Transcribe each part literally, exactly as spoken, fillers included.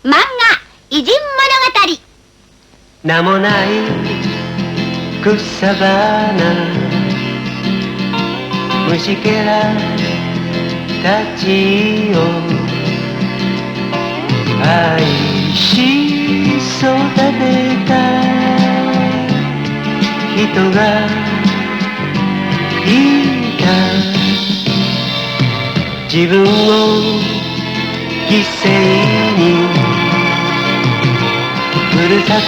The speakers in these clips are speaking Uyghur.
漫画偉人物語。名もない草花、虫けらたちを愛し育てた人がいた。自分を犠牲にふるさと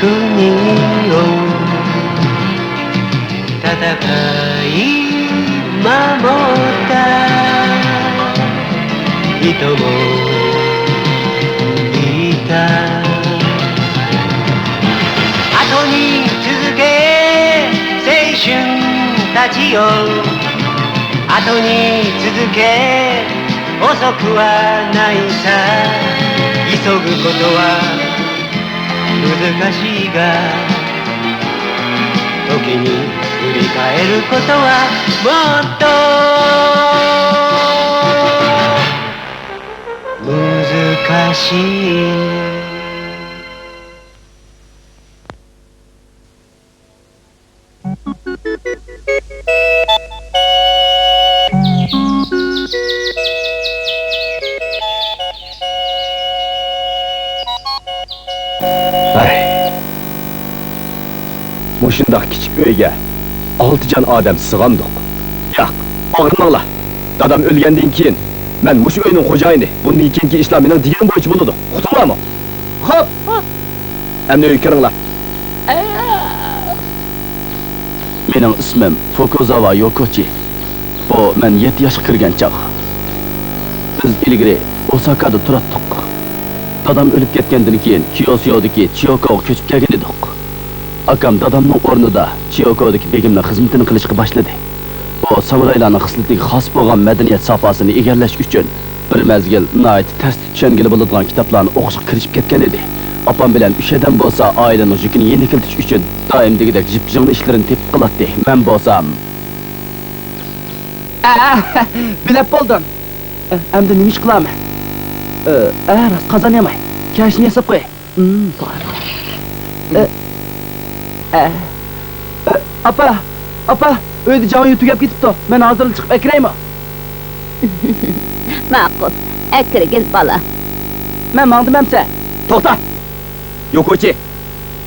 国を戦い守った人もいた。後に続け青春たちよ、後に続け、遅くはないさ。急ぐことは難しいが、時に振り返ることはもっと難しい。ھەي. مۇشۇنداق كىچىك ئۆيگە ئالتە جان ئادەم سىغامدۇق؟ ياق، ئاغرىنماڭلار. دادام ئۆلگەندىن كېيىن مەن مۇشۇ ئۆينىڭ خوجايىنى. بۇندىن كېيىنكى ئىشلار مېنىڭ دېگىنىم بويىچە بولىدۇ. ئۇقتۇڭلارمۇ؟ خوپ. ئەمدى ئۆيگە كىرىڭلار. مېنىڭ ئىسمىم فۇكۇزاۋا يوكوچى. بۇ مەن يەتتە ياشقا كىرگەن چاغ. بىز ئىلگىرى ئوساكادا تۇراتتۇق. دادام ئۆلۈپ كەتكەندىن كېيىن كيوسيودىكى چىيوكوغا كۆچۈپ كەلگەن ئىدۇق. ئاكام دادامنىڭ ئورنىدا چىيوكودىكى بېگىمنىڭ خىزمىتىنى قىلىشقا باشلىدى. ئۇ سامۇرايلارنىڭ خىسلىتىگە خاس بولغان مەدەنىيەت ساپاسىنى ئىگىلەش ئۈچۈن بىر مەزگىل ناھايىتى تەستە چۈشەنگىلى بولىدىغان كىتابلارنى ئوقۇشقا كىرىشىپ كەتكەن ئىدى. ئاپام بىلەن ئۈچ ئادەم بولسا ئائىلىنىڭ يۈكىنى يېنىكلىتىش ئۈچۈن دائىم دېگۈدەك جىپ-يىڭنە ئىشلىرىنى تېپىپ قىلاتتى. مەن بولسام، ئە، بىلەپ بولدۇم. ئەمدى نېمە ئىش قىلارمەن؟ ئە، راست قازانالماي. كەشنى ياساپ قوياي. ئە، ئە، ئە، ئاپا، ئاپا، ئۆيدە جاڭيۇ تۈگەپ كېتىپتۇ. مەن ھازىرلا چىقىپ ئەكىرەيمۇ؟ ماقۇل، ئەكىرگىن بالا. مەن ماڭدىم ئەمسە. توختا! يوكوچى!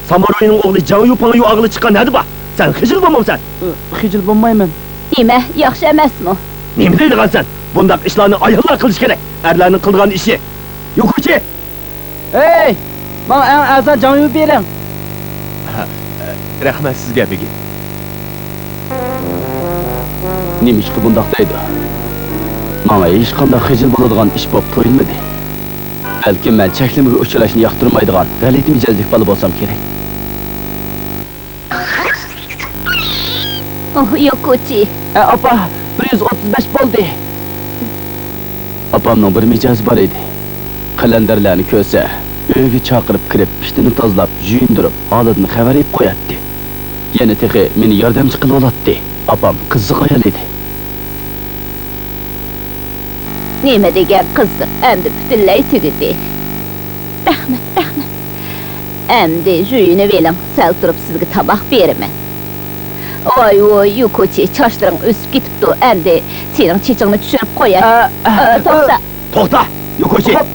سامۇراينىڭ ئوغلى جاڭيۇ پاڭيۇ ئاغىلى چىققان نەدە بار؟ سەن خىجىل بولمامسەن؟ خىجىل بولمايمەن. نېمە، ياخشى ئەمەسمۇ؟ نېمە دەيدىغانسەن؟ بۇنداق ئىشلارنى ئاياللار قىلىشى كېرەك. ئەرلەرنىڭ قىلىدىغان ئىشى. يوكوچى! ھەي! ماڭا ئەڭ ئەرزان جاڭيۇ بېرىڭ. رەھمەت سىزگە، بېگىم. نېمىشقا بۇنداق دەيدۇ؟ ماڭا ھېچقانداق خىجىل بولىدىغان ئىش بولۇپ تۇيۇلمىدى. بەلكىم مەن چەكلىمىگە ئۇچراشنى ياقتۇرمايدىغان غەلىتە مىجەزلىك بالا بولسام كېرەك. ئوھ، يوكوچى. ئە، ئاپا، بىر يۈز ئوتتۇز بەش بولدى. ئاپامنىڭ بىر مىجەزى بار ئىدى. قەلەندەرلەرنى كۆرسە، ئۆيگە چاقىرىپ كىرىپ، پىتىنى تازىلاپ، يۇيۇندۇرۇپ، ھالىدىن خەۋەر ئېلىپ قوياتتى. يەنە تېخى مېنى ياردەمچى قىلىۋالاتتى. ئاپام قىزىق ئايال ئىدى. نېمە دېگەن قىزىق، ئەمدى پۈتۈنلەي تۈگىدى. رەھمەت، رەھمەت. ئەمدى يۇيۇنۇۋېلىڭ، سەل تۇرۇپ سىزگە تاماق بېرىمەن. ۋاي ۋۇي، يوكوچى، چاچلىرىڭ ئۆسۈپ كېتىپتۇ، ئەمدى سېنىڭ چېچىڭنى چۈشۈرۈپ قوياي. ئە، ئە، ئە، توختا. توختا، يوكوچى. خوپ.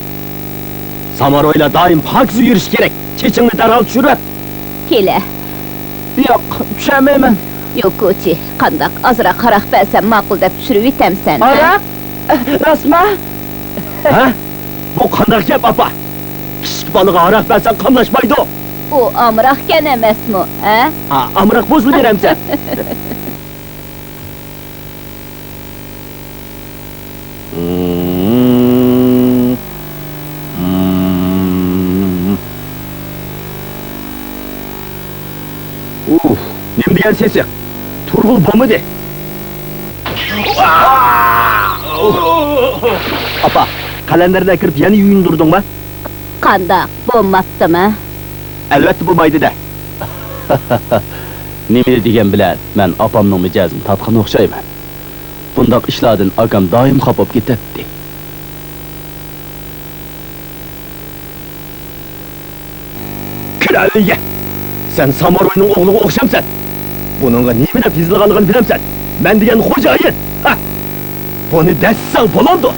سامۇرايلار دائىم پاكىز يۈرۈشى كېرەك. چېچىڭنى دەرھال چۈشۈرۈۋەت. كېلە. ياق، چۈشەلمەيمەن. يوكوچى، قانداق، ئازراق ھاراق بەرسەم ماقۇل دەپ چۈشۈرۈۋېتەمسەن، ھە؟ ھاراق؟ راستما؟ ھە؟ بۇ قانداق گەپ، ئاپا؟ كىچىك بالىغا ھاراق بەرسەڭ قاملاشمايدۇ. ئۇ ئامراقكەن ئەمەسمۇ، ھە؟ ئا، ئامراق بولسىلا بېرەمسەن. ئۇھ، نېمە دېگەن سېسىق؟ تۇرغىلى بولمىدى. ئاپا، قەلەندەرنى ئەكىرىپ يەنە يۇيۇندۇردۇڭما؟ قانداق، بولماپتىما؟ ئەلۋەتتە بولمايدۇ-دە. نېمىنى دېگەن بىلەن مەن ئاپامنىڭ مىجەزىنى تارتقان ئوخشايمەن. بۇنداق ئىشلاردىن ئاكام دائىم خاپا بولۇپ كېتەتتى. ئەلىيە، سەن ساموراينىڭ ئوغلىغا ئوخشامسەن؟ بۇنىڭغا نېمە دەپ يېزىلغانلىقىنى بىلەمسەن؟ مەن دېگەن خوجايىن! ھە! بۇنى دەسسەڭ بولامدۇ؟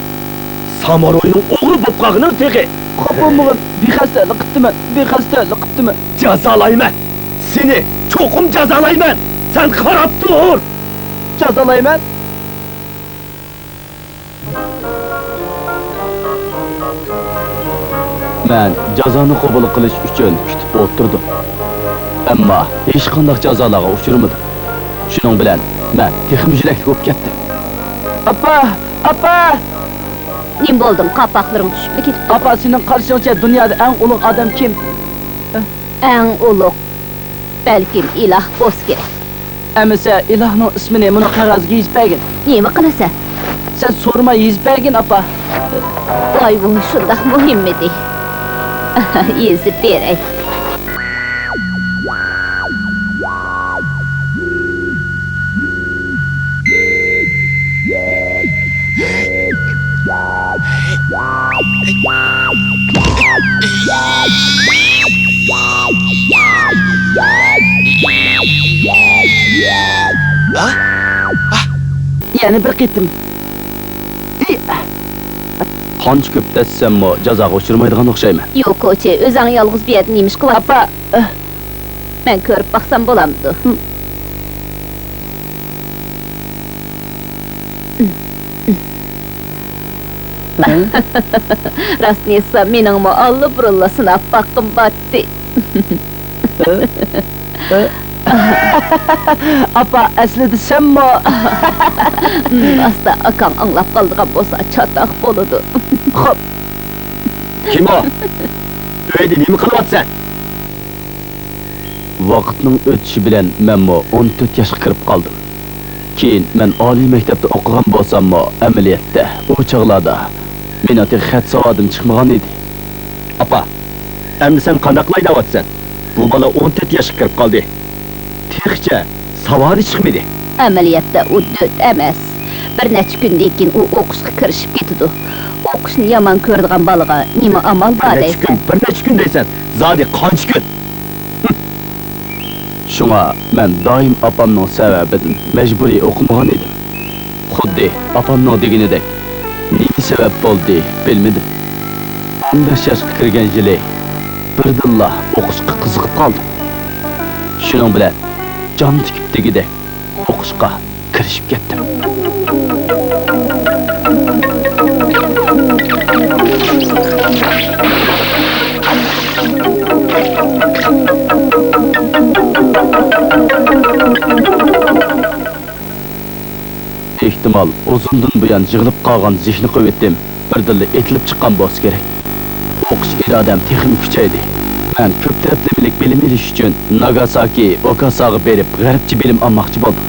ساموراينىڭ ئوغلى بولۇپ قالغىنىڭ تېخى! خاپا بولمىغىن، بىخەستەلىك قىپتىمەن، بىخەستەلىك قىپتىمەن. جازالايمەن! سېنى چوقۇم جازالايمەن! سەن قاراپ تۇر! جازالايمەن! مەن جازانى قوبۇل قىلىش ئۈچۈن كۈتۈپ ئولتۇردۇم. ئەمما ھېچقانداق جازالارغا ئۇچرىمىدىم. شۇنىڭ بىلەن مەن تېخىمۇ يۈرەكلىك بولۇپ كەتتىم. ئاپا! ئاپا! نېمە بولدۇڭ؟ قاپاقلىرىڭ چۈشۈپلا كېتىپتۇ. ئاپا، سېنىڭ قارىشىڭچە دۇنيادا ئەڭ ئۇلۇغ ئادەم كىم؟ ئەڭ ئۇلۇغ، بەلكىم ئىلاھ بولسا كېرەك. ئەمىسە ئىلاھنىڭ ئىسمىنى مۇنۇ قەغەزگە يېزىپ بەرگىن. نېمە قىلىسەن؟ سەن سورىماي يېزىپ بەرگىن، ئاپا. ۋاي، بۇ شۇنداق مۇھىممىدى؟ يېزىپ بېرەي. يەنە بىر قېتىم. قانچە كۆپ دەسسەممۇ جازاغا ئۇچرىمايدىغان ئوخشايمەن. يوكوچى، ئۆزۈڭ يالغۇز بۇ يەردە نېمە ئىش قىلىۋاتىسەن؟ ئاپا! مەن كۆرۈپ باقسام بولامدۇ؟ راستىنى ئېيتسام، مېنىڭمۇ ئاللىبۇرۇنلا سىناپ باققۇم بارتتى. ئاپا، ئەسلىدە سەنمۇ؟ ئاستا، ئاكاڭ ئاڭلاپ قالىدىغان بولسا چاتاق بولىدۇ. خوپ. كىم ئۇ؟ ئۆيدە نېمە قىلىۋاتىسەن؟ ۋاقىتنىڭ ئۆتۈشى بىلەن مەنمۇ ئون تۆت ياشقا كىرىپ قالدىم. كېيىن مەن ئالىي مەكتەپتە ئوقۇغان بولساممۇ، ئەمەلىيەتتە ئۇ چاغلاردا مېنىڭ تېخى خەت ساۋادىم چىقمىغان ئىدى. ئاپا، ئەمدى سەن قانداق قىلاي دەۋاتىسەن؟ بۇ بالا ئون تۆت ياشقا كىرىپ قالدى. تېخىچە ساۋادى چىقمىدى. ئەمەلىيەتتە ئۇ دۆت ئەمەس. بىر نەچچە كۈندىن كېيىن ئۇ ئوقۇشقا كىرىشىپ كېتىدۇ. ئوقۇشنى يامان كۆرىدىغان بالىغا نېمە ئامال بار دەيسەن؟ بىر نەچچە كۈن، بىر نەچچە كۈن دەيسەن. زادى قانچە كۈن؟ شۇڭا مەن دائىم ئاپامنىڭ سەۋەبىدىن مەجبۇرىي ئوقۇمىغان ئىدىم. خۇددى ئاپامنىڭ دېگىنىدەك، نېمە سەۋەب بولدى، بىلمىدىم. ئون بەش ياشقا كىرگەن يىلى بىردىنلا ئوقۇشقا قىزىقىپ قالدىم. شۇنىڭ بىلەن جان تىكىپ دېگۈدەك ئوقۇشقا كىرىشىپ كەتتىم. ئېھتىمال، ئۇزۇندىن بۇيان يىغىلىپ قالغان زېھنىي قۇۋۋىتىم بىردىنلا ئېتىلىپ چىققان بولسا كېرەك. ئوقۇش ئىرادەم تېخىمۇ كۈچەيدى. مەن كۆپ تەرەپلىمىلىك بىلىم ئېلىش ئۈچۈن ناگاساكى، ئوكاساغا بېرىپ، غەربچە بىلىم ئالماقچى بولدۇم.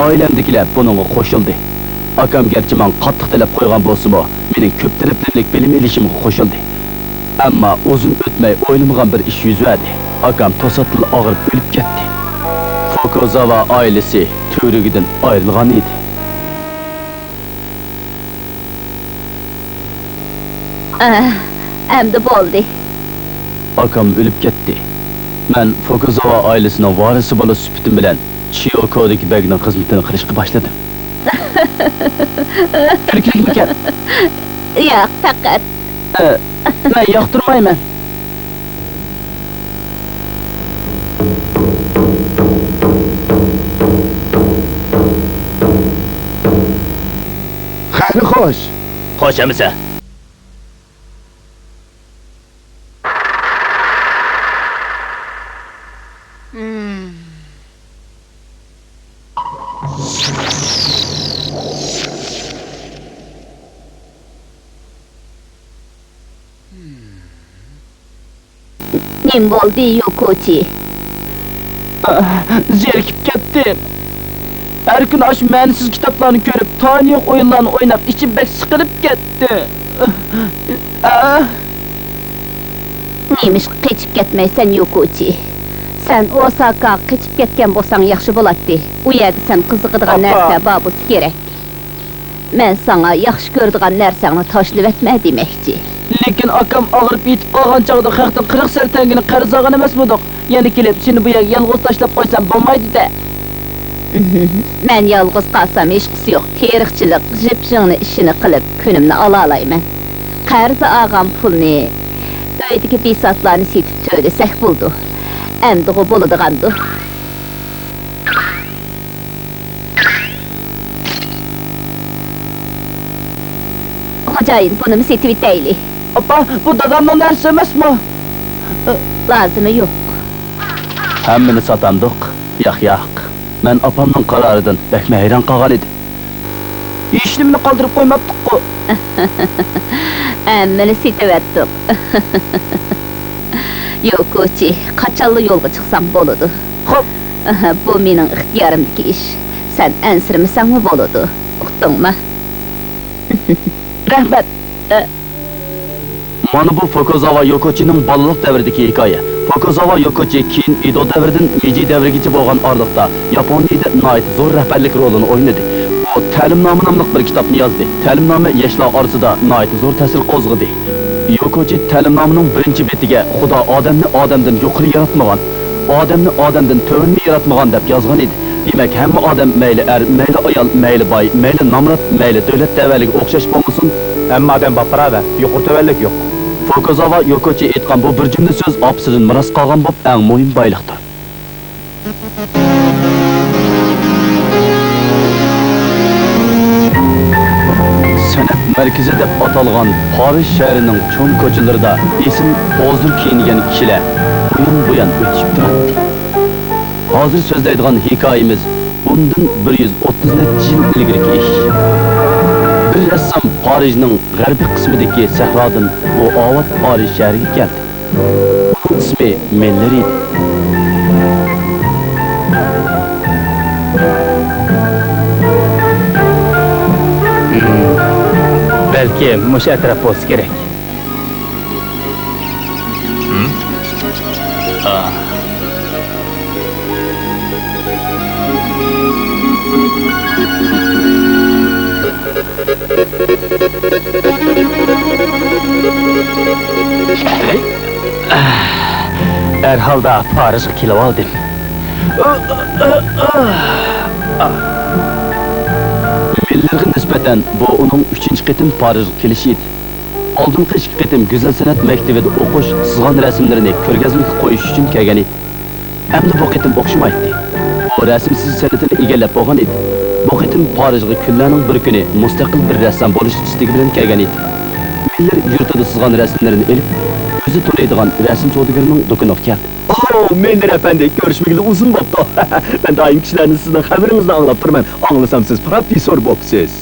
ئائىلەمدىكىلەر بۇنىڭغا قوشۇلدى. ئاكام گەرچە ماڭا قاتتىق تەلەپ قويغان بولسىمۇ، مېنىڭ كۆپ تەرەپلىمىلىك بىلىم ئېلىشىمغا قوشۇلدى. ئەمما ئۇزۇن ئۆتمەي ئويلىمىغان بىر ئىش يۈز بەردى. ئاكام توساتتىنلا ئاغرىپ ئۆلۈپ كەتتى. فوكۇزاۋا ئائىلىسى تۈۋرۈكىدىن ئايرىلغان ئىدى. ئەھ، ئەمدى بولدى. ئاكام ئۆلۈپ كەتتى. مەن فوكۇزاۋا ئائىلىسىنىڭ ۋارىسى بولۇش سۈپىتىم بىلەن چىيوكودىكى بەگنىڭ خىزمىتىنى قىلىشقا باشلىدىم. كۈلكىلىكمىكەن؟ ياق، پەقەت. ئە، مەن ياقتۇرمايمەن. خەيرى خوش. خوش ئەمىسە. نېمە بولدى، يوكوچى؟ ئاھ، زېرىكىپ كەتتىم. ھەر كۈنى ئاشۇ مەنىسىز كىتابلارنى كۆرۈپ، تانىيوق ئويۇنلارنى ئويناپ، ئىچىم بەك سىقىلىپ كەتتى. ئاھ. نېمىشقا قېچىپ كەتمەيسەن، يوكوچى؟ سەن ئوساكاغا قېچىپ كەتكەن بولساڭ ياخشى بولاتتى. ئۇ يەردە سەن قىزىقىدىغان نەرسە بار بولسا كېرەك. مەن ساڭا ياخشى كۆرىدىغان نەرسەڭنى تاشلىۋەتمە دېمەكچى. لېكىن ئاكام ئاغرىپ يېتىپ قالغان چاغدا خەقتىن قىرىق سەر تەڭگىنى قەرز ئالغان ئەمەسمىدۇق؟ يەنە كېلىپ سېنى بۇ يەرگە يالغۇز تاشلاپ قويسام بولمايدۇ-دە. مەن يالغۇز قالسام ھېچقىسى يوق، تېرىقچىلىق، ژىپ-ژىڭنە ئىشىنى قىلىپ كۈنۈمنى ئالالايمەن. قەرز ئالغان پۇلنى، ئۆيدىكى بىساتلارنى سېتىپ تۆلىسەك بولىدۇ. ئەمدىغۇ بولىدىغاندۇ. خوجايىن، بۇنىمۇ سېتىۋېتەيلى. ئاپا، بۇ دادامنىڭ نەرسىسى ئەمەسمۇ؟ لازىمى يوق. ھەممىنى ساتامدۇق؟ ياق، ياق. مەن ئاپامنىڭ قارارىدىن بەكمۇ ھەيران قالغان ئىدىم. ھېچنېمىنى قالدۇرۇپ قويماپتۇققۇ. ھەممىنى سېتىۋەتتۇق. يوكوچى، قاچانلا يولغا چىقساڭ بولىدۇ. خوپ. بۇ مېنىڭ ئىختىيارىمدىكى ئىش. سەن ئەنسىرىمىسەڭمۇ بولىدۇ. ئۇقتۇڭمۇ؟ رەھمەت. مانا بۇ فۇكۇزاۋا يوكوچىنىڭ بالىلىق دەۋرىدىكى ھېكايە. فۇكۇزاۋا يوكوچى كېيىن ئېدو دەۋرىدىن مېيجى دەۋرىگىچە بولغان ئارىلىقتا ياپونىيىدە ناھايىتى زور رەھبەرلىك رولىنى ئوينىدى. ئۇ تەلىمنامە ناملىق بىر كىتابنى يازدى. تەلىمنامە ياشلار ئارىسىدا ناھايىتى زور تەسىر قوزغىدى. يوكوچى تەلىمنامىنىڭ بىرىنچى بېتىگە خۇدا ئادەمنى ئادەمدىن يۇقىرى ياراتمىغان، ئادەمنى ئادەمدىن تۆۋەنمۇ ياراتمىغان دەپ يازغان ئىدى. دېمەك، ھەممە ئادەم، مەيلى ئەر، مەيلى ئايال، مەيلى باي، مەيلى نامرات، مەيلى دۆلەت تەۋەلىكى ئوخشاش بولمىسۇن، ھەممە ئادەم باپباراۋەر، يۇقىرى تۆۋەنلىك يوق. فۇكۇزاۋا يوكوچى ئېيتقان بۇ بىر جۈملە سۆز ئاپىسىدىن مىراس قالغان بولۇپ، ئەڭ مۇھىم بايلىقتۇر. سەنئەت مەركىزى دەپ ئاتالغان پارىژ شەھىرىنىڭ چوڭ كوچىلىرىدا ئېسىل ھوزۇر كىيىنگەن كىشىلەر ئۇيان-بۇيان ئۆتۈشۈپ تۇراتتى. ھازىر سۆزلەيدىغان ھېكايىمىز بۇندىن بىر يۈز ئوتتۇز نەچچە يىل ئىلگىرىكى ئىش. بىر رەسسام پارىژنىڭ غەربىي قىسمىدىكى سەھرادىن بۇ ئاۋات پارىژ شەھىرىگە كەلدى. ئۇنىڭ ئىسمى مىللېر ئىدى. بەلكىم مۇشۇ ئەتراپ بولسا كېرەك. ھەر ھالدا پارىژغا كېلىۋالدىم. مىللېرغا نىسبەتەن بۇ ئۇنىڭ ئۈچىنچى قېتىم پارىژغا كېلىشى ئىدى. ئالدىنقى ئىككى قېتىم گۈزەل سەنئەت مەكتىۋىدە ئوقۇش، سىزغان رەسىملىرىنى كۆرگەزمىگە قويۇش ئۈچۈن كەلگەن ئىدى. ئەمدى بۇ قېتىم ئوخشىمايتتى. ئۇ رەسىم سىزىش سەنئىتىنى ئىگىلەپ بولغان ئىدى. بۇ قېتىم پارىژغا كۈنلەرنىڭ بىر كۈنى مۇستەقىل بىر رەسسام بولۇش ئىستىكى بىلەن كەلگەن ئىدى. مىللېر يۇرتىدا سىزغان رەسىملىرىنى ئېلىپ، ئۆزى تونۇيدىغان رەسىم سودىگىرىنىڭ دۇكىنىغا كەلدى. ئوو، مىللېر ئەپەندى، كۆرۈشمىگىلى ئۇزۇن بوپتۇ. مەن دائىم كىشىلەرنىڭ سىزنىڭ خەۋىرىڭىزنى ئاڭلاپ تۇرىمەن. ئاڭلىسام، سىز پروفېسسور بوپسىز.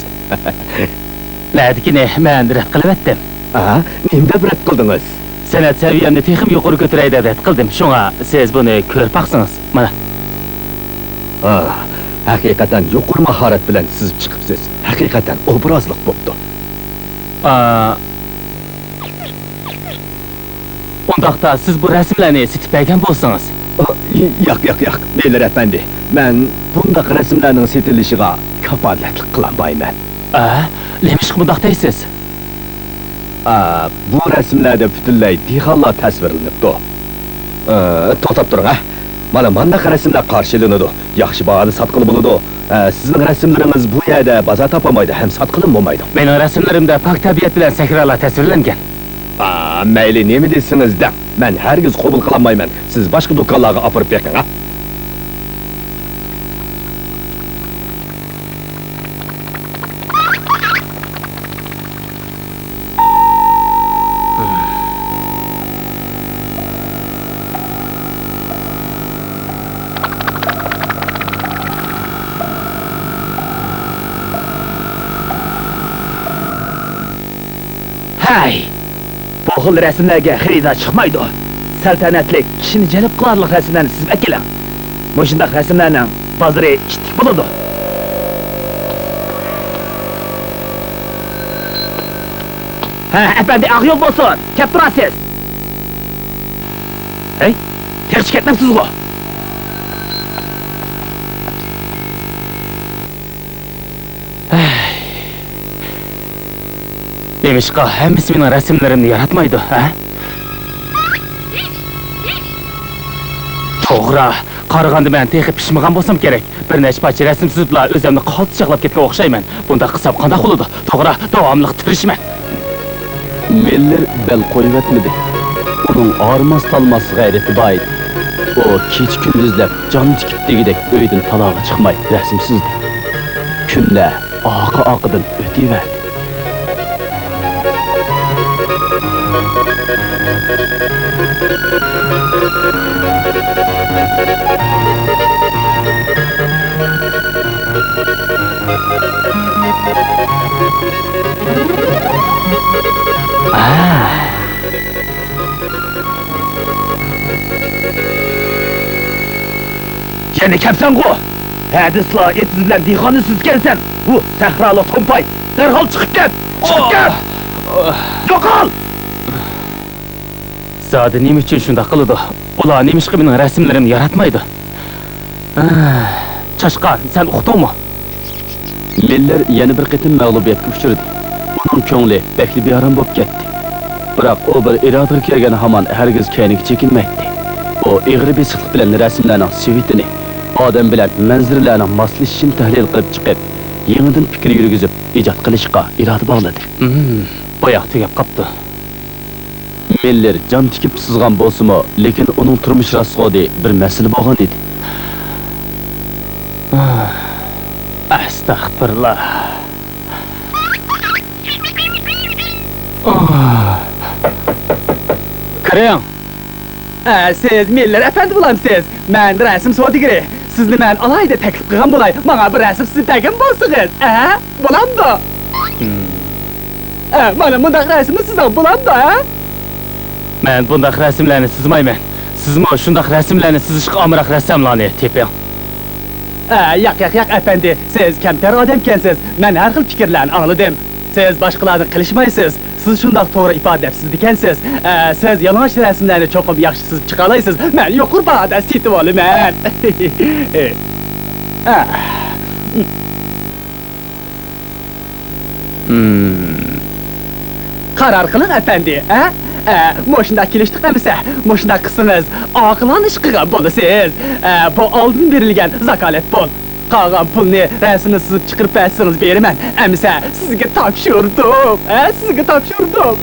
نەدىكىنى مەن رەت قىلىۋەتتىم. ھە؟ نېمە دەپ رەت قىلدىڭىز؟ سەنئەت سەۋىيەمنى تېخىمۇ يۇقىرى كۆتۈرەي دەپ رەت قىلدىم. شۇڭا سىز بۇنى كۆرۈپ باقسىڭىز، مانا. ھا، ھەقىقەتەن يۇقىرى ماھارەت بىلەن سىزىپ چىقىپسىز. ھەقىقەتەن ئوبرازلىق بوپتۇ. ئا، ئۇنداقتا سىز بۇ رەسىملەرنى سېتىپ بەرگەن بولسىڭىز. ئا، ياق، ياق، ياق، مىللېر ئەپەندى. مەن بۇنداق رەسىملەرنىڭ سېتىلىشىغا كاپالەتلىك قىلالمايمەن. ئە، نېمىشقا مۇنداق دەيسىز؟ ئا، بۇ رەسىملەردە پۈتۈنلەي دېھقانلار تەسۋىرلىنىپتۇ. ئا، توختاپ تۇرۇڭ، ھە. مانا مانداق رەسىملەر قارشى ئېلىنىدۇ. ياخشى باھادا ساتقىلى بولىدۇ. ئا، سىزنىڭ رەسىملىرىڭىز بۇ يەردە بازار تاپالمايدۇ ھەم ساتقىلىمۇ بولمايدۇ. مېنىڭ رەسىملىرىمدە پاك تەبىئەت بىلەن سەھرالار تەسۋىرلەنگەن. ئا، مەيلى، نېمە دېسىڭىز دەڭ. مەن ھەرگىز قوبۇل قىلالمايمەن. سىز باشقا دۇكانلارغا ئاپىرىپ بېقىڭ، ھە. ھەي! بۇ خىل رەسىملەرگە خېرىدار چىقمايدۇ. سەلتەنەتلىك، كىشىنى جەلپ قىلارلىق رەسىملەرنى سىزىپ ئەكېلىڭ. مۇشۇنداق رەسىملەرنىڭ بازىرى ئىتتىك بولىدۇ. ھە، ئەپەندى، ئاق يول بولسۇن! كەپ تۇرارسىز! ھەي، تېخىچە كەتمەپسىزغۇ؟ ھەي. نېمىشقا ھەممىسى مېنىڭ رەسىملىرىمنى ياراتمايدۇ، ھە؟ توغرا، قارىغاندا مەن تېخى پىشمىغان بولسام كېرەك. بىر نەچچە پارچە رەسىم سىزىپلا ئۆزۈمنى قالتىس چاغلاپ كەتكەن ئوخشايمەن. بۇنداق قىلسام قانداق بولىدۇ؟ توغرا، داۋاملىق تىرىشىمەن. مىللېر بەل قويۇۋەتمىدى. ئۇنىڭ ئارماس-تالماس غەيرىتى بار ئىدى. ئۇ كېچە-كۈندۈزلەپ جان تىكىپ دېگۈدەك ئۆيدىن تالاغا چىقماي رەسىم سىزدى. كۈنلەر ئارقا-ئارقىدىن ئۆتۈۋەردى. يەنە كەپسەنغۇ؟ ھەدىسلا ئېتىز بىلەن دېھقاننى سۈزگەنسەن. ھۇ، سەھرالىق تومپاي، دەرھال چىقىپ كەت! چىقىپ كەت! يوقال! زادى نېمە ئۈچۈن شۇنداق قىلىدۇ؟ ئۇلار نېمىشقا مېنىڭ رەسىملىرىمنى ياراتمايدۇ؟ چاشقان، سەن ئۇقتۇڭمۇ؟ مىللېر يەنە بىر قېتىم مەغلۇبىيەتكە ئۇچرىدى. ئۇنىڭ كۆڭلى بەكلا بىئارام بولۇپ كەتتى. بىراق ئۇ بىر ئىرادىگە كەلگەن ھامان ھەرگىز كەينىگە چېكىنمەيتتى. ئۇ ئېغىر بېسىقلىق بىلەن رەسىملەرنىڭ سۈپىتىنى، ئادەم بىلەن مەنزىرىلەرنىڭ ماسلىشىشىنى تەھلىل قىلىپ چىقىپ، يېڭىدىن پىكىر يۈرگۈزۈپ، ئىجاد قىلىشقا ئىرادە باغلىدى. ھىم، باياق تۈگەپ قاپتۇ. مىللېر جان تىكىپ سىزغان بولسىمۇ، لېكىن ئۇنىڭ تۇرمۇش راسخودى بىر مەسىلە بولغان ئىدى. ئەستەغپىرۇللا. كىرىڭ. ئە، سىز مىللېر ئەپەندى بولامسىز؟ مەن رەسىم سودىگىرى. سىزنى مەن ئالاھىدە تەكلىپ قىلغان بولاي، ماڭا بىر رەسىم سىزىپ بەرگەن بولسىڭىز. ئە، بولامدۇ؟ ئە، مانا مۇنداق رەسىمنى سىزسەڭ بولامدۇ، ھە؟ مەن بۇنداق رەسىملەرنى سىزمايمەن. سىزمۇ شۇنداق رەسىملەرنى سىزىشقا ئامراق رەسساملارنى تېپىڭ. ئە، ياق، ياق، ياق، ئەپەندى، سىز كەمتەر ئادەمكەنسىز. مەن ھەر خىل پىكىرلەرنى ئاڭلىدىم. سىز باشقىلارنى قىلىشمايسىز. سىز شۇنداق توغرا ئىپادىلەپ سىزىدىكەنسىز. ئە، سىز يالىڭاچ رەسىملەرنى چوقۇم ياخشى سىزىپ چىقالايسىز. مەن يۇقىرى باھادا سېتىۋالىمەن. ئە. قارار قىلىڭ، ئەپەندى، ھە؟ ئە، مۇشۇنداق كېلىشتۇق ئەمىسە، مۇشۇنداق قىلسىڭىز، ئاقىلانە ئىش قىلغان بولىسىز. ئە، بۇ ئالدىن بېرىلگەن زاكالەت پۇل. قالغان پۇلنى رەسىمنى سىزىپ چىقىرىپ بەرسىڭىز بېرىمەن. ئەمىسە سىزگە تاپشۇردۇم، ھە، سىزگە تاپشۇردۇم.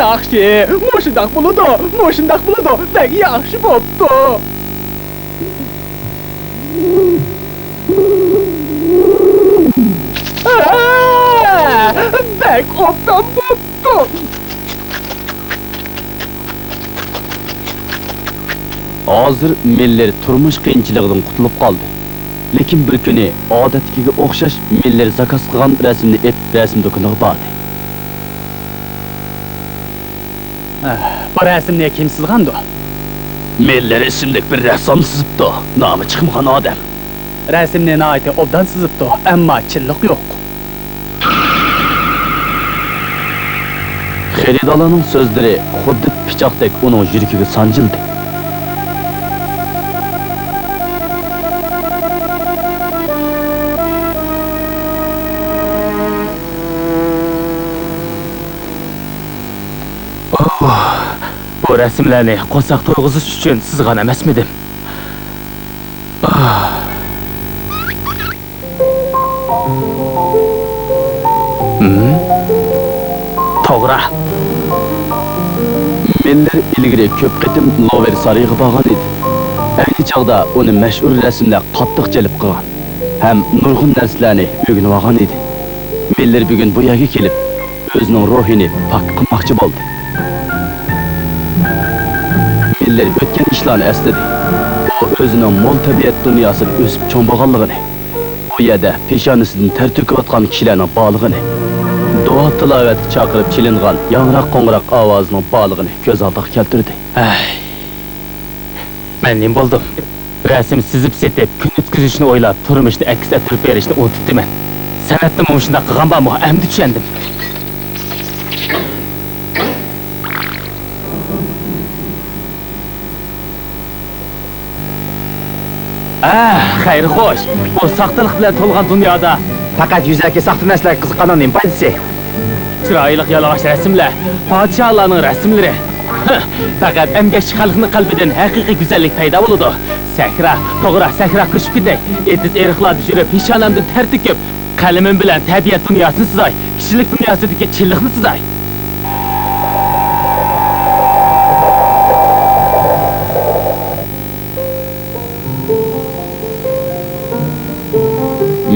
ياخشى، مۇشۇنداق بولىدۇ، مۇشۇنداق بولىدۇ، بەك ياخشى بوپتۇ. ئا، بەك ئوبدان بوپتۇ. ھازىر مىللېر تۇرمۇش قىيىنچىلىقىدىن قۇتۇلۇپ قالدى. لېكىن بىر كۈنى ئادەتتىكىگە ئوخشاش مىللېر زاكاز قىلغان رەسىمنى ئېلىپ رەسىم دۇكىنىغا باردى. ئە، بۇ رەسىمنى كىم سىزغاندۇ؟ مىللېر ئىسىملىك بىر رەسسام سىزىپتۇ. نامى چىقمىغان ئادەم. رەسىمنى ناھايىتى ئوبدان سىزىپتۇ، ئەمما چىنلىق يوق. خېرىدارلارنىڭ سۆزلىرى خۇددى پىچاقتەك ئۇنىڭ يۈرىكىگە سانجىلدى. ئوھ، بۇ رەسىملەرنى قورساق تويغۇزۇش ئۈچۈن سىزغان ئەمەسمىدىم؟ ئوھ. ھىم؟ توغرا. مىللېر ئىلگىرى كۆپ قېتىم لۇۋر سارىيىغا بارغان ئىدى. ئەينى چاغدا ئۇنى مەشھۇر رەسىملەر قاتتىق جەلپ قىلغان ھەم نۇرغۇن نەرسىلەرنى ئۆگىنىۋالغان ئىدى. مىللېر بۈگۈن بۇ يەرگە كېلىپ، ئۆزىنىڭ روھىنى پاك قىلماقچى بولدى. مىللېر ئۆتكەن ئىشلارنى ئەسلىدى. ئۇ ئۆزىنىڭ مول تەبىئەت دۇنياسىدا ئۆسۈپ چوڭ بولغانلىقىنى، بۇ يەردە پېشانىسىدىن تەر تۆكۈۋاتقان كىشىلەرنىڭ بارلىقىنى، دۇئا تىلاۋەتكە چاقىرىپ چېلىنغان ياڭراق قوڭغۇراق ئاۋازىنىڭ بارلىقىنى كۆز ئالدىغا كەلتۈردى. ھەي، مەن نېمە بولدۇم؟ رەسىم سىزىپ سېتىپ، كۈن ئۆتكۈزۈشنى ئويلاپ، تۇرمۇشتا ئەكس ئەتتۈرۈپ بېرىشنى ئۇنتۇپتىمەن. سەنئەتتىمۇ مۇشۇنداق قىلغان بارمۇ؟ ئەمدى چۈشەندىم. ئەھ، خەير خوش. بۇ ساختىلىق بىلەن تولغان دۇنيادا پەقەت يۈزەكى ساختا نەرسىلەرگە قىزىققاننىڭ نېمە پايدىسى؟ چىرايلىق يالىڭاچ رەسىملەر، پادىشاھلارنىڭ رەسىملىرى. ھە، پەقەت ئەمگەكچى خەلقنىڭ قەلبىدىن ھەقىقىي گۈزەللىك پەيدا بولىدۇ. سەھرا، توغرا، سەھرا قېشىپ كېتەي. ئېتىز-ئېرىقلاردا يۈرۈپ، پېشانەمدىن تەر تۆكۈپ، قەلىمىم بىلەن تەبىئەت دۇنياسىنى سىزاي، كىشىلىك دۇنياسىدىكى چىنلىقنى سىزاي.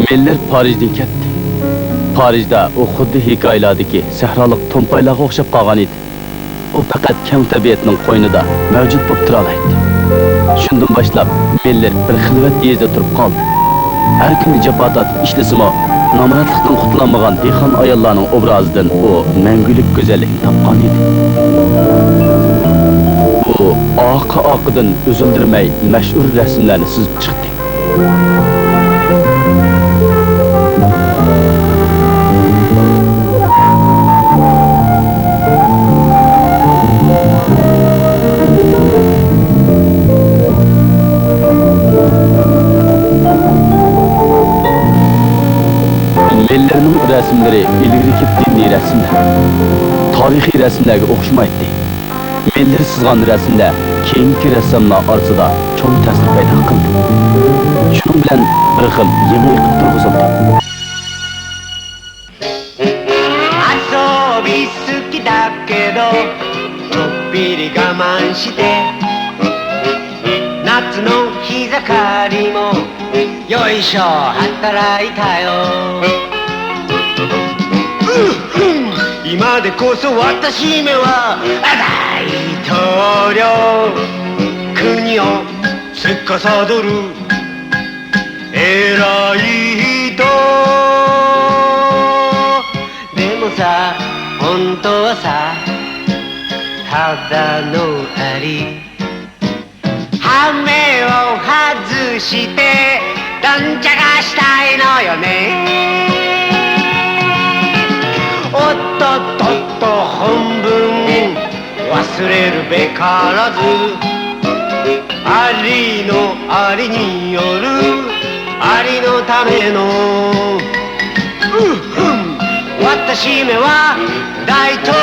مىللېر پارىژدىن كەتتى. پارىژدا ئۇ خۇددى ھېكايىلەردىكى سەھرالىق تومپايلارغا ئوخشاپ قالغان ئىدى. ئۇ پەقەت كەڭ تەبىئەتنىڭ قوينىدا مەۋجۇت بولۇپ تۇرالايتتى. شۇندىن باشلاپ مىللېر بىر خىلۋەت يېزىدا تۇرۇپ قالدى. ھەر كۈنى جاپا تارتىپ ئىشلىسىمۇ، نامراتلىقتىن قۇتۇلالمىغان دېھقان ئاياللارنىڭ ئوبرازىدىن ئۇ مەڭگۈلۈك گۈزەللىكنى تاپقانىدى. ئۇ ئارقا-ئارقىدىن ئۈزۈلدۈرمەي مەشھۇر رەسىملەرنى سىزىپ چىقتى. مىللېرنىڭ رەسىملىرى ئىلگىرىكى دىنىي رەسىملەر، تارىخىي رەسىملەرگە ئوخشىمايتتى. مىللېر سىزغان رەسىملەر كېيىنكى رەسساملار ئارىسىدا چوڭ تەسىر پەيدا قىلدى. شۇنىڭ بىلەن بىر خىل يېڭى ئېقىم تۇرغۇزۇلدى. 遊び好きだけど、ちょっぴり我慢して、夏の日盛りもよいしょ、働いたよ。うん、うん、今でこそ私めは大統領、国を司る偉い人。でもさ、本当はさ、ただのアリ。 羽目を外して、どんちゃかしたいのよね。おっとっとっと、本分忘れるべからず。ありのありによる、ありのための。うっふん、私めは大統